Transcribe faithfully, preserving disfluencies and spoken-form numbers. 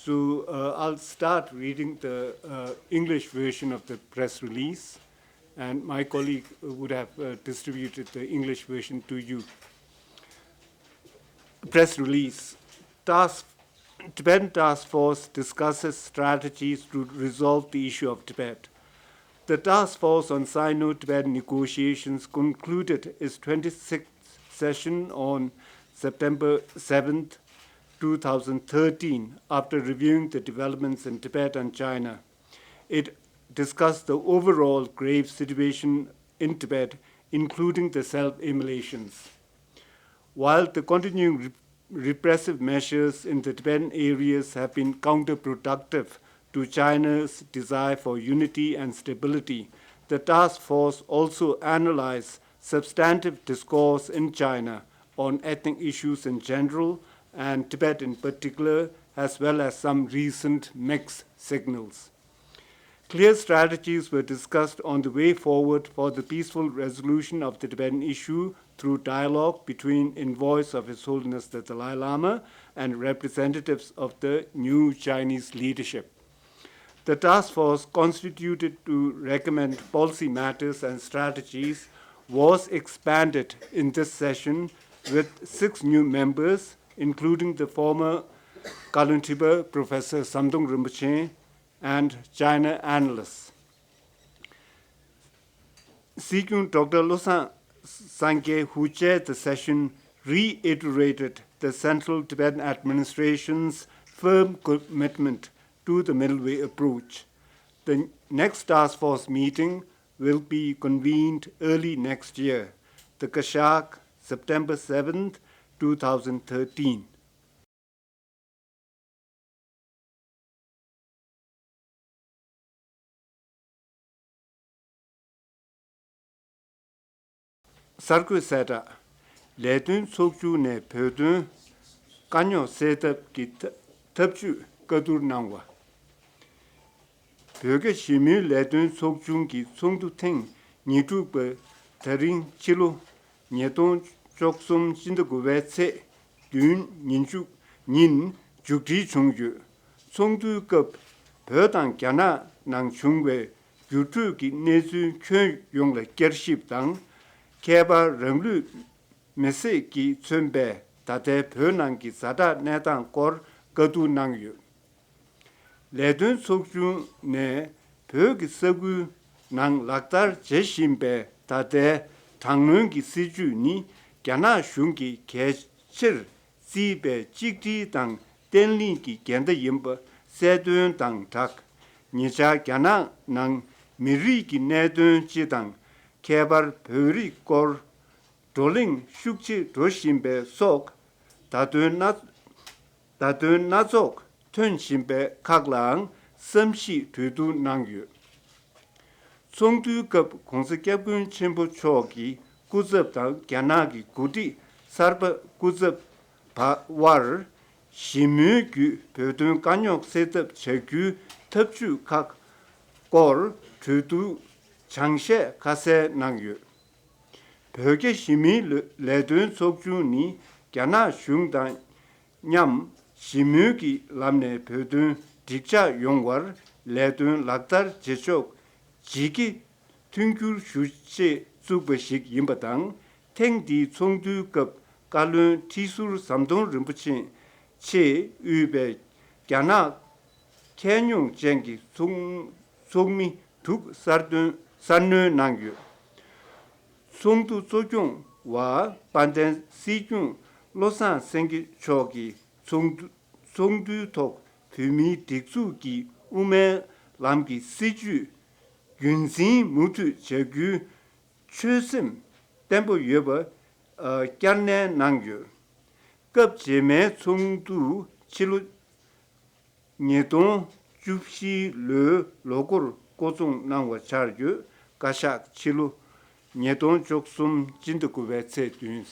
So, uh, I'll start reading the, uh, English version of the press release, and my colleague would have, uh, distributed the English version to you. Press release. Task, Tibetan Task Force discusses strategies to resolve the issue of Tibet. The Task Force on Sino-Tibetan Negotiations concluded its twenty-sixth session on September seventh, two thousand thirteen, after reviewing the developments in Tibet and China. It discussed the overall grave situation in Tibet, including the self-immolations. While the continuing re-, repressive measures in the Tibetan areas have been counterproductive to China's desire for unity and stability, the task force also analyzed substantive discourse in China on ethnic issues in general and Tibet in particular, as well as some recent mixed signals. Clear strategies were discussed on the way forward for the peaceful resolution of the Tibetan issue through dialogue between envoys of His Holiness the Dalai Lama and representatives of the new Chinese leadership. The task force, constituted to recommend policy matters and strategies, was expanded in this session with six new members, including the former Kalun Tripa Professor Samdong Rinpoche, and China analysts. Sitting Doctor Losang Sangay, who chaired the session, reiterated the Central Tibetan Administration's firm commitment to the middle way approach. The next task force meeting will be convened early next year, the Kashak, September seventh, two thousand thirteen. གསར་འགོད་གསལ་བསྒྲགས། ལས་དོན་ཚོགས་ཆུང་ནས་བོད་དོན་དཀའ་རྙོག་སེལ་ཐབས་ཀྱི་ཐབས་ཇུས་བཀའ་བསྡུར་གནང་བ། བོད་རྒྱ་ཞི་མོལ་ལས་དོན་ཚོགས་ཆུང་གི་ཚོགས་འདུ་ཐེངས་ཉེར་དྲུག་པ་དེ་རིང་ཕྱི་ལོ་ཉིས་སྟོང་བཅུ་གསུམ་སྤྱི་ཟླ་དགུ་པའི་ཚེས་བདུན་ཉིན་མཇུག་ཉིན་མཇུག་སྒྲིལ་བྱུང་ཡོད། ཚོགས་འདུའི་སྐབས་བོད་དང་རྒྱ་ནག་ནང་བྱུང་བའི་འགྱུར་འགྲོས་ཀྱི་གནས་ཚུལ་ཁྱོན་ཡོངས་ལ་བསྐྱར་ཞིབ་དང་། ཁྱད་པར་རང་ལུས་མེར་སྲེག་གིས་མཚོན་པའི་ད་ལྟའི་བོད་ནང་གི་ཛ་དྲག་གནས་སྟངས་སྐོར་བཀའ་བསྡུར་གནང་ཡོད། ལས་དོན་ཚོགས་ཆུང་ནས་བོད་ཀྱི་ས་ཁུལ་ནང་ལག་བསྟར་བྱེད་བཞིན་པའི་ད་ལྟའི་དྲག་གནོན་གྱི་སྲིད་བྱུས་ནི་རྒྱ་ནག་གཞུང་གིས་གལ་ཆེར་བརྩིས་པའི་གཅིག་སྒྲིལ་དང་བརྟན་ལྷིང་གི་འགལ་ཟླ་ཡིན་པ་གསལ་སྟོན་དང་སྦྲགས། ཉེ་ཆར་རྒྱ་ནག་ནང་མི་རིགས་ཀྱི་གནད་དོན་སྤྱི་དང་ཁྱད་པར་བོད་རིགས་སྐོར་བགྲོ་གླེང་ཤུགས་ཆེ་འགྲོ་བཞིན་པའི་སོགས་བརྡ་དོན་སྣ་བརྡ་དོན་སྣ་ཚོགས་ཐོན་བཞིན་པའི་ཁག་ལའང་བསམ་གཞིག་གྲོས་བསྡུར་གནང་ཡོད། ཚོགས་འདུའི་སྐབས་༸གོང་ས་༸སྐྱབས་མགོན་ཆེན་པོ་མཆོག་གི་སྐུ་ཚབ་དང་རྒྱ་ནག་གི་འགོ་ཁྲིད་གསར་པ་སྐུ་ཚབ་བར་ཞི་མོལ་བརྒྱུད་བོད་དོན་དཀའ་རྙོག་སེལ་ཐབས་བྱ་རྒྱུའི་ཐབས་ཇུས་ཁག་སྐོར་གྲོས་བསྡུར་སྦྱང་བཤད་ཁ་གསལ་གནང་ཡོད། བོད་རྒྱ་ཞི་མིའི་ལོ་ལས་དོན་ཚོགས་ཆུང་ནི་རྒྱ་ནག་གཞུང་དང་མཉམ་ཞི་མོལ་གྱི་ལམ་ནས་བོད་དོན་འགྲིག་འཇགས་ཡོང་བར་ལས་དོན་ལག་བསྟར་བྱེད་ཕྱོགས་ཇི་དགེ་མཐུན་འགྱུར་ཞུ་ཆེད་བཙུགས་པ་ཞིག་ཡིན་པ་དང་། ཐེངས་འདིའི་ཚོགས་འདུའི་སྐབས་བཀའ་བློན་ཁྲི་ཟུར་ཟམ་གདོང་རིན་པོ་ཆེ་ཆེས་དབུས་པའི་རྒྱ་ནག་ཁྱད་མྱོང་ཅན་གྱི་ཚོགས་ཚོགས་མི་དྲུག་གསར་འདོན་གསར་སྣོན་གནང་ཡོད། ཚོགས་འདུ་གཙོ་སྐྱོང་བ་དཔལ་ལྡན་སྲིད་སྐྱོང་བློ་བཟང་སེང་གེ་མཆོག་གིས་ཚོགས་འདུ་ཚོགས་འདུའི་ཐོག་བོད་མིའི་སྒྲིག་འཛུགས་ཀྱི་དབུ་མའི་ལམ་གྱི་སྲིད་བྱུས་རྒྱུན་འཛིན་མུ་མཐུད་བྱ་རྒྱུའི་ཆོད་སེམས་བརྟན་པོ་ཡོད་པ་ཨ་བསྐྱར་ནན་གནང་ཡོད། སྐབས་རྗེས་མའི་ཚོགས་འདུ་ཕྱི་ལོ་ཉིས་སྟོང་བཅུ་བཞིའི་ལོའི་ལོ་འཁོར་འགོ་བཙུགས་གནང་བ་ཆགས་ཡོད། བཀའ་ཤག་ཕྱི་ལོ་ཉིས་སྟོང་བཅུ་གསུམ་སྤྱི་ཟླ་དགུ་པའི་ཚེས་བདུན།